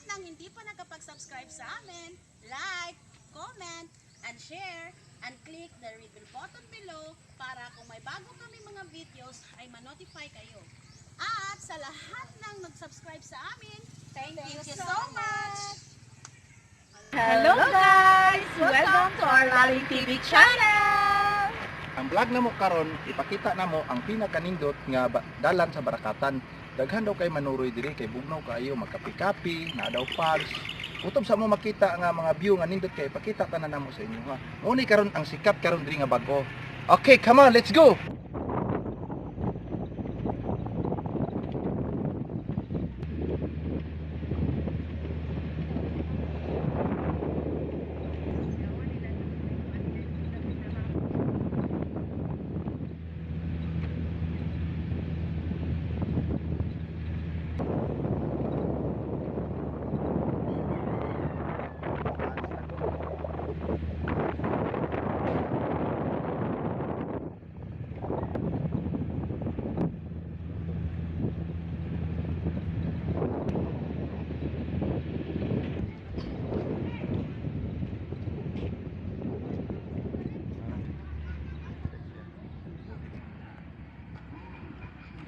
ng hindi pa nakapag-subscribe sa amin, like, comment, and share, and click the red bell button below para kung may bago kami mga videos ay ma-notify kayo. At sa lahat ng nag-subscribe sa amin, thank you so much! Hello guys! Welcome to our Lali TV channel! Ang vlog namo karon, ipakita namo ang pinakanindot nga dalan sa Barakatan. Daghan daw kay manuroy diri kay bugnaw kaayo, magkapi-kapi, naa daw pubs. Utob sa mo makita nga mga view nga nindot kay ipakita tanan namo sa inyo ha. Mao ni karon ang sikat karon diri nga bag-o. Okay, come on, let's go.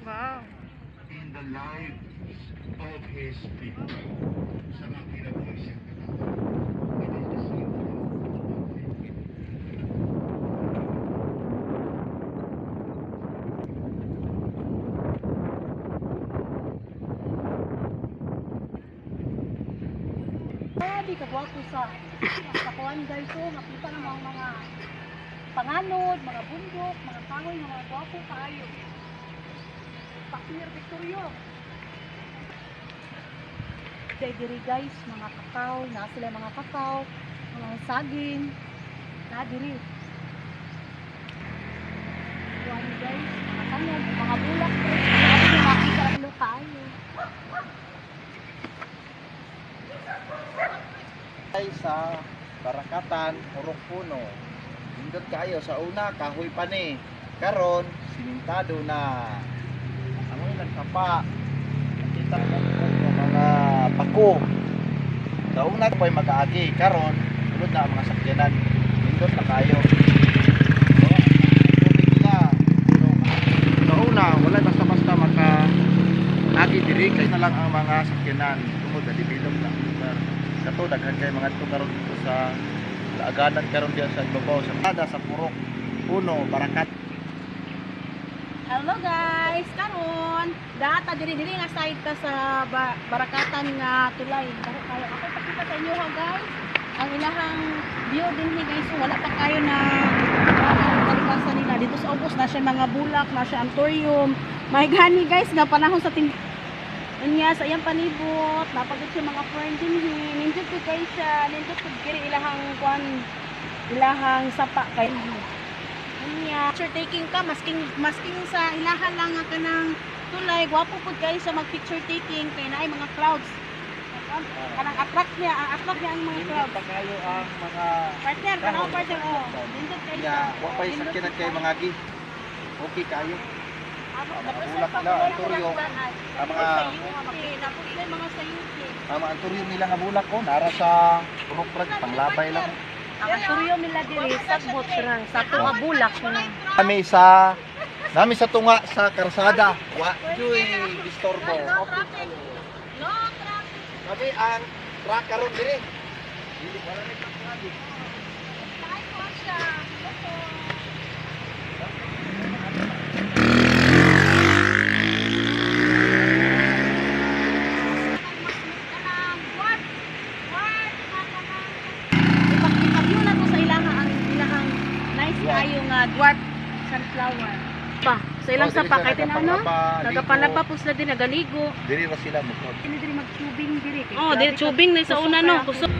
Wow! In the lives of His people. Sa mga kinabuhi siyang katawhan. It is the same of faith. Grabe kagwapo sa kuan guys, so makita na ang mga panganod, mga bundok, mga kahoy nga mga gwapo kaayo. Pakir Victorio. Kay diri guys, mga kakao, na sila mga kakao, mga saging, na diri. Kuan guys, mga tanom, mga bulak guys, grabe yung makita ang kaayo. Ay sa Barakatan, Purok Puno. Nindot kayo sa una, kahoy pa ni. Karon, simintado na. Ang una nagsapa. Nakita mo ang mga pako. Sa una pa'y mag-aagi. Karon, sulod na ang mga sakyanan. Nindot na kayo. Oh, tubig nila. Sa una, wala basta-basta maka agi diri kay na lang ang mga sakyanan tungod na develop na ang lugar. Kato daghan kay mga to karon dito sa laaganan karon diya sa ibabaw sa kada sa Purok Puno, Barakat. Hello guys, karon data diri diri nga side ta sa Barakatan nga tulay. Dako kayo. Ako pakita sa inyo ha guys. Ang ilahang view dinhi guys, so wala pa kayo na kalikasan nila dito sa ubos na siya mga bulak, na siya anthurium. May gani guys nga panahon sa ting Unya sa iyang panibot, napagod siya mga friend dinhi. Nindot ko kay siya, nindot ko kiri ilahang kuan, ilahang sapa kay. Unya, picture taking ka masking masking sa ilahan lang nga kanang tulay, gwapo pud kayo sa mag picture taking kay naay mga clouds. Kanang attract niya, ang attract niya ang mga Nindot clouds. pa kayo ang mga Partner, kanaw partner oh. Nindot kayo ya, siya. wa pa'y Nindot sakyanan pud kay mga agi. Okay kayo. Amo, Mga tapos bulak sa nila, anthurium. Ang mga sayuti, tapos may mga sayuti. ang mga anthurium nila nga bulak ko nara sa Purok Brad, panglabay lang. Ang anthurium nila diri sagbot ra sa tunga bulak na. Kami sa nami sa tunga sa karsada. Wa joy disturbo. No traffic. No traffic. Kami ang truck karon diri. Dili wala ni truck nga, di. Tayo ko siya. Opo. Ipag-view na to sa ilaha ang ilahang nice kayo nga dwarf sunflower. Pa, sa ilang Oh, diri sapa sila kay tinano, nagapalaba, nagapalaba ligo. po sila din nagaligo. Diri ra sila mo. Kini diri mag-tubing diri kay Oh, grabe dili ka- tubing na sa kusog una no. kaya. Kusog.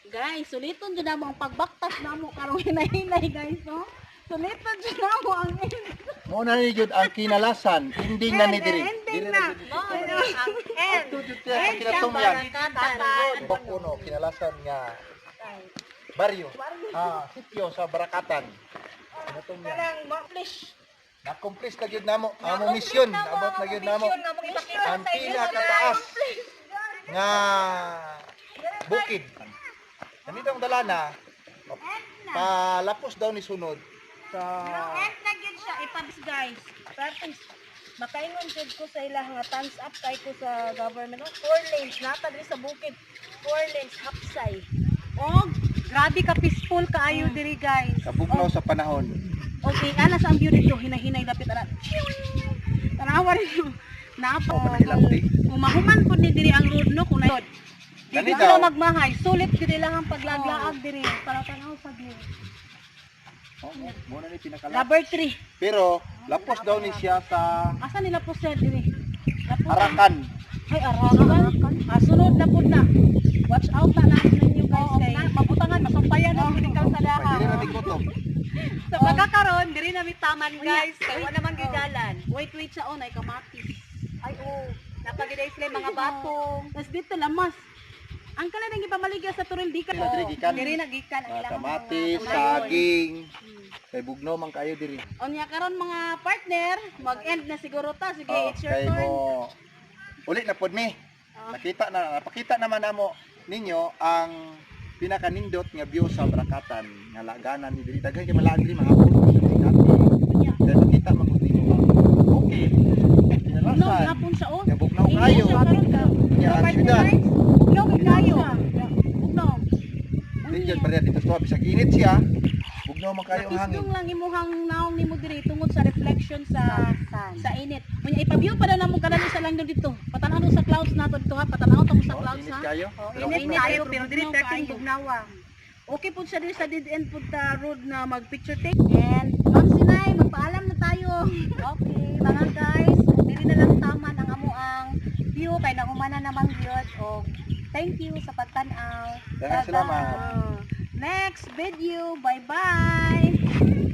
Guys, suliton jud namo ang pagbaktas namo karong hinay-hinay, guys, no? Suliton jud namo ang Mo na ni jud ang kinalasan, ending na ni diri. Ending na. Ang end. Ito jud siya ang kinatumyan. Urok Puno, kinalasan nga baryo. Ah, sitio sa Barakatan. Kinatumyan. Kanang ma-flash. Na-accomplish na gyud namo among mission, abot na gyud namo ang pinakataas nga bukid. Ganito ang dalana, palapos daw ni sunod sa End na gyud siya ipabs, guys. Practice. Makaingon jud ko sa ila nga thumbs up kay ko sa government. Oh, four lanes nata diri sa bukid. Four lanes hapsay. Og Grabe ka peaceful kaayo diri, guys. kabugnaw sa panahon. Okay, ana sa ang view dito, hinahinay lapit ana. Tanawa rin yung napa. Oh, panahilabti. Kung mahuman po ni diri ang road, no, kung na Dili Ganito. sila magmahay, sulit diri lang ang paglaglaag diri para tanaw sa view. Oh, mo na ni pinakalapos. Rubber tree. Pero lapos daw ni siya sa Asa nila po sir diri? Lapos. Arakan. Ay, Arakan. Ah, sunod na po na. Watch out na na ninyo, guys, Oo, kay na, mabutangan masumpayan ang oh, kalsadaha. Diri na mikutob. Sa pagkakaron, diri na mitaman, guys, kay wa naman gyud dalan. Wait, wait sa on ay kamatis. Ay oo, napagiday sila yung mga batong. Tapos dito lamas. Ang kala nang ipamaligya sa Turil di ka. Diri na diri gikan. Diri na gikan ang Mga ilang kamatis, mga kamayon. saging. Kay bugnaw man kayo diri. Unya karon mga partner, mag-end na siguro ta. Sige, Oh, it's your kay turn. mo uli na pod mi. Nakita na napakita naman namo ninyo ang pinakanindot nga view sa Barakatan nga laganan ni diri, daghan kay malaag diri mahapon. Unya. Kay makita man gud nimo ang okay. No, Kinalasan. hapon sa on. Nga bugnaw kayo. Nya ang syudad. Bugnaw kay kayo. Bugnaw. Dili jud pareha dito sa bisag init siya. Bugnaw man kayo ang hangin. Nakisdong lang imuhang naong nimo diri tungod sa reflection sa sa init. Unya ipa-view pa daw namo kadali sa lang dito. Patanaw sa clouds nato dito ha, patanaw ta mo sa Oh, clouds init ha. kayo. Oh, Pero init bugnaw kayo pero diri Bugnaw perting kayo. bugnawa. Okay po siya diri sa dead end po ta road na mag picture take. And Ma'am Sinay, magpaalam na tayo. Okay, mga guys, diri na lang taman ang amo ang view kay nahumana naman gyud og thank you sa pagtan-aw. Daghang salamat. Next video. Bye-bye.